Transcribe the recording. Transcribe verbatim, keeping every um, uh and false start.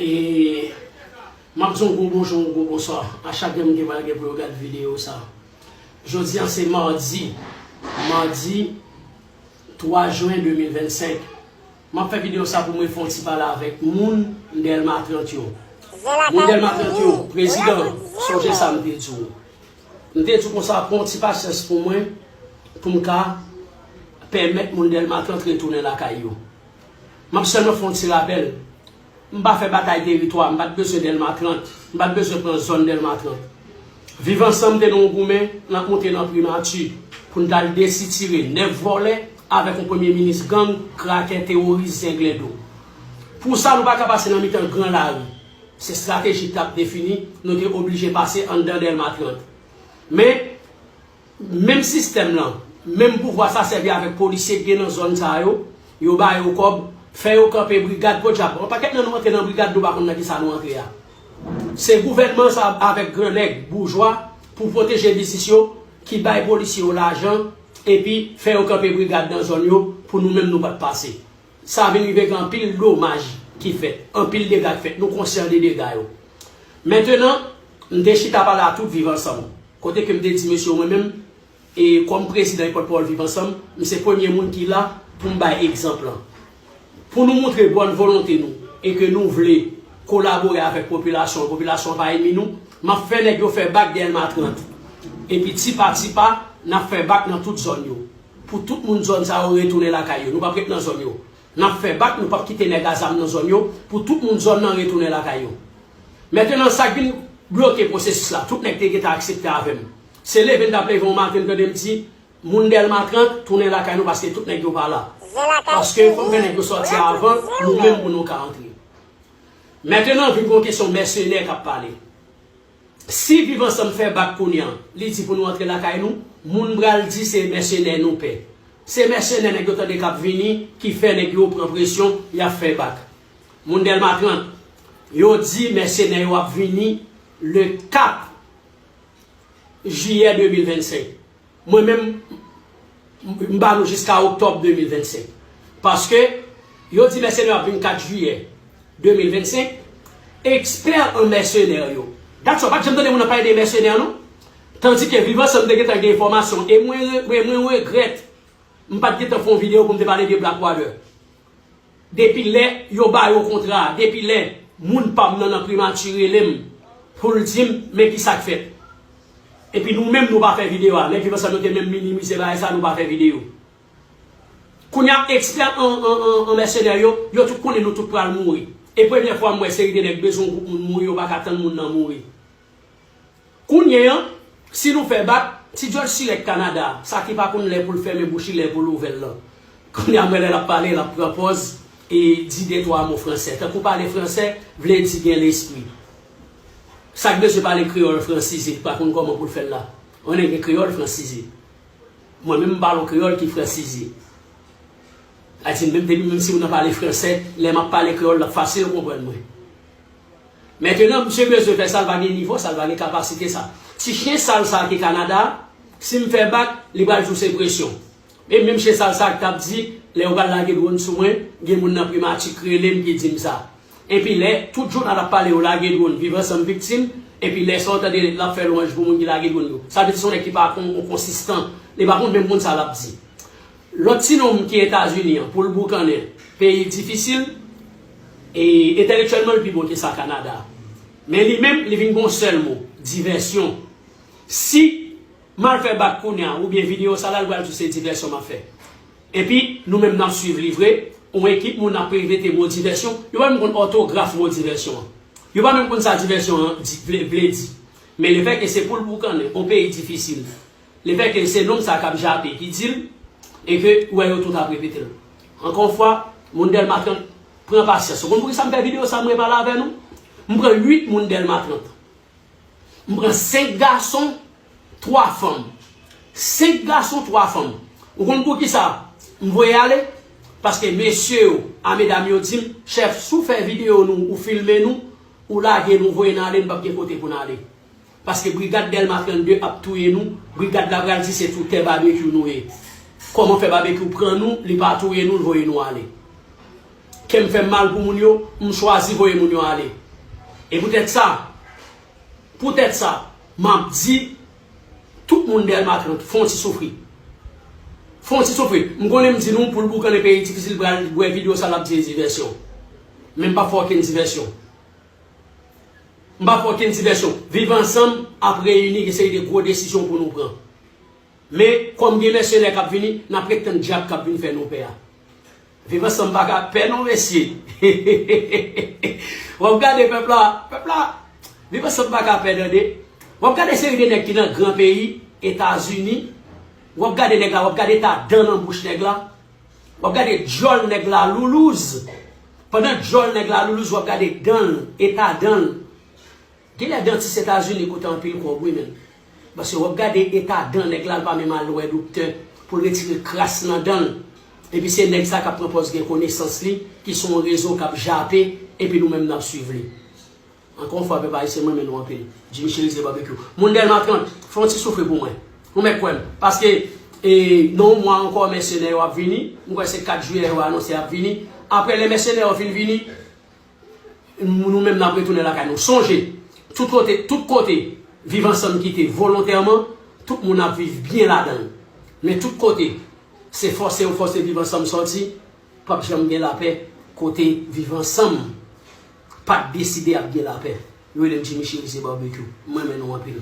E m ap di yon gwo bonjou, yon gwo bonswa a chak grenn moun ki pral gen pou yo gade videyo sa. Jodi a se madi, madi twa jen de mil vennsenk. M ap fè videyo sa pou mwen fè yon ti pale avèk moun Dèlma trant yo. Moun Dèlma trant yo, prezidan, sonje sa m te di w. M te di w konsa, pran yon ti pasyans pou mwen, pou m ka pèmèt moun Dèlma trant retounen lakay yo. M ap sèlman fè yon ti rapèl. M pa fè batay teritwa, m pa t bezwen Dèlma trant, m pa t bezwen pran zòn Dèlma trant. Viv Ansanm te nan yon goumen, n ap monte nan primati pou n t al desitire nèf vòlè avèk yon premye minis gang, krakè, teworis, zenglendo. Pou sa, nou pa ka pase nan mitan gran lari. Se estrateji k t ap defini, nou te oblije pase anndan Dèlma trant. Men, menm sistèm lan, menm pouvwa sa sèvi avèk polisye k gen nan zòn sa yo, yo ba yo kòb, fè yo kanpe brigad, podyab. Yon pakèt nan nou antre nan brigad, nou pa konn nan kisa nou antre a. Se gouvènman sa avèk gran nèg, boujwa, pou pwoteje biznis yo, ki bay polisye yo lajan, epi fè yo kanpe brigad nan zòn yo, pou nou menm nou pa t pase. Sa vin rive gen anpil domaj ki fèt, anpil dega k fèt. Nou konsyan de dega yo. Mentenan, m te chita pale a tout Viv Ansanm. Kote ke m te di mesye yo, mwen menm, e kòm prezidan e pòtpawòl Viv Ansanm, m se premye moun ki la pou m bay egzanp lan. Pou nou montre bòn volonte nou e ke nou vle kolabore avèk popilasyon an, popilasyon an pa enmi nou, m ap fè nèg yo fè bak Dèlma trant. Epi tipa tipa, n ap fè bak nan tout zòn yo. Pou tout moun zòn sa yo retounen lakay yo. Nou p ap ret nan zòn yo. N ap fè bak, nou p ap kite nèg a zam nan zòn yo, pou tout moun zòn nan retounen lakay yo. Mentenan, sa k vin bloke pwosesis la, tout nèg te gentan aksepte avè m. Se leve n t ap leve yon maten, n tande m di, moun Dèlma trant, tounen lakay nou paske tout nèg yo pa la. Paske fò m fè nèg yo sòti avan, nou menm pou nou ka antre. Mentenan, vin gen yon kesyon mèsenè k ap pale. Si Viv Ansanm fè bak kounye a, li di pou nou antre lakay nou, moun pral di se mèsenè nou pè. Se mèsenè nèg yo tande k ap vini ki fè nèg yo pran presyon, y ap fè bak. Moun Dèlma trant, yo di mèsenè yo ap vini le kat jiyè de mil vennsenk. Mwen menm, m ba nou jiska oktòb de mil vennsenk. Paske, yo di mèsenè yo ap vin kat jiyè de mil vennsenk, ekspè an mèsenè yo. Dat sa, w pa t janm tande moun nan pale de mèsenè, non? Tandike Viv Ansanm te gentan gen enfòmasyon. E mwen, re- mwen, mwen regrèt, m pa t gentan fè yon videyo pou m te pale de Blackwater. Depi lè yo ba yo kontra a, depi lè moun pa m nan, nan primati rele m pou l di m, men ki sa k fèt. Epi nou menm nou pa fè videyo a. Nèg Viv Ansanm yo te menm minimize bagay sa, nou pa fè videyo. Kounye a, ekspè an, an, an, an mèsenè yo, yo tout konnen nou tout pral mouri. E premyè fwa m wè seri de nèg bezwen yon gwoup moun mouri, yo pa ka tann moun nan mouri. Kounye a, si nou fè bak, ti djòl sirèt Kanada, sa ki pa konn lè pou l fèmen bouch li, lè pou l ouvè l lan. Kounye a, m wè lè l ap pale, l ap pran pòz e di de twa mo fransè. Tankou pale fransè vle di gen lespri. Sa k bezwen pale kreyòl fransize, li pa konn kòman pou l fè l la. Ou konnen gen kreyòl fransize. Mwen menm, m pale yon kreyòl ki fransize. Sa di, menm depi, menm si moun nan pale fransè, lè m ap pale kreyòl, l ap fasil konprann mwen. Mentenan, misye bezwen fè sa, l pa gen nivo sa, l pa gen kapasite sa. Ti chen sal sa ki Kanada, si m fè bak, li pral di w se presyon. E menm chen sal sa k t ap di, lè yo pral lage dwòn sou mwen, gen moun nan primati k rele m ki di m sa. Epi lè tout jounal ap pale yo lage dwòn, Viv Ansanm viktim, epi lè sa w tande l ap fè lwanj pou moun ki lage dwòn yo. Sa vle di se yon nèg ki pa kon, konsistan, li pa konn menm konn sa l ap di. Lòt ti nonm ki Etazini an, pou l boukannen, peyi difisil, e entèlektyèlman l pi bon ke sa Kanada. Men li menm, li vin gon sèl mo, divèsyon. Si m al fè bak kounye a, oubyen videyo sa la, l pral di w se divèsyon m ap fè. Epi, nou menm n ap swiv li vre, yon ekip moun ap repete mo divèsyon, yo pa menm konn òtograf mo divèsyon an. Yo pa menm konn sa divèsyon an di, vle, vle di. Men lefètke se pou l boukannen, yon peyi difisil. Lefètke se nonm sa k ap jape ki di l, e ke ou wè yo tout ap repete l. Ankò yon fwa, moun Dèlma trant, pran pasyans. Ou konn poukisa m fè videyo sa, m repale avè nou? M pran uit moun Dèlma trant. M pran senk gason, twa fanm. Senk gason, twa fanm. Ou konn poukisa m voye ale? Paske mesye yo, a medam yo di m, chèf, si w fè videyo nou, ou filme nou, ou lage nou, voye n ale, n p ap gen kote pou n ale. Paske brigad Dèlma trannde ap touye nou, brigad la pral di se sou tè babekyou nou ye. Kòman fè babekyou pran nou, li pa touye nou, l voye nou ale. kè m fè m mal pou moun yo, m chwazi voye moun yo ale. E poutèt sa, poutèt sa, m ap di, tout moun Dèlma trant, fè yon ti soufri. Fè yon ti soufri. M konnen m di nou, pou l boukannen peyi difisil, pral wè videyo sa l ap di e divèsyon. Men m pa fè okenn divèsyon. M pa fè okenn divèssyon. Viv Ansanm ap reyini, gen seri de gwo desizyon pou nou pran. Men, kòm gen mèsenè k ap vini, n ap ret tann dyab k ap vin fè nou pè a. Viv Ansanm pa ka pè non, mesye. W ap gade pèp la, pèp la, Viv Ansanm pa ka pè tande. W ap gade seri de nèg ki nan gran peyi, Etazini. W ap gade nèg la, w ap gade eta dan nan bouch nèg la. W ap gade djòl nèg la loulouz. Pandan djòl nèg la loulouz, w ap gade dan l, eta dan l. Genlè dantis Etazini koute anpil kòb wi menn. Paske w ap gade eta dan nèg la, l pa menm al wè doktè pou l retire kras nan dan l. Epi se nèg sa k ap pran pòz gen konesans li, ki sou yon rezo k ap jape, epi nou menm n ap swiv li. Ankò yon fwa, pèp ayisyen, m renmen nou anpil. Jimmy Chérizier Barbecue. Moun Dèlma trant, fè yon ti soufri pou mwen. Ou mèt kwè m. Paske, e, nan yon mwa ankò, mèsenè yo ap vini. M kwè se kat jiyè yo anonse y ap vini. Apre lè mèsenè yo fin vini, nou menm n ap retounen lakay nou. Sonje, tout kote, tout kote, Viv Ansanm kite volontèman, tout moun ap viv byen ladan l. Men tout kote, se fòse yo fòse Viv Ansanm sòti, p ap janm gen lapè kote Viv Ansanm pa t deside ap gen lapè. Yo rele m Jimmy Chérizier Barbecue. M renmen nou anpil.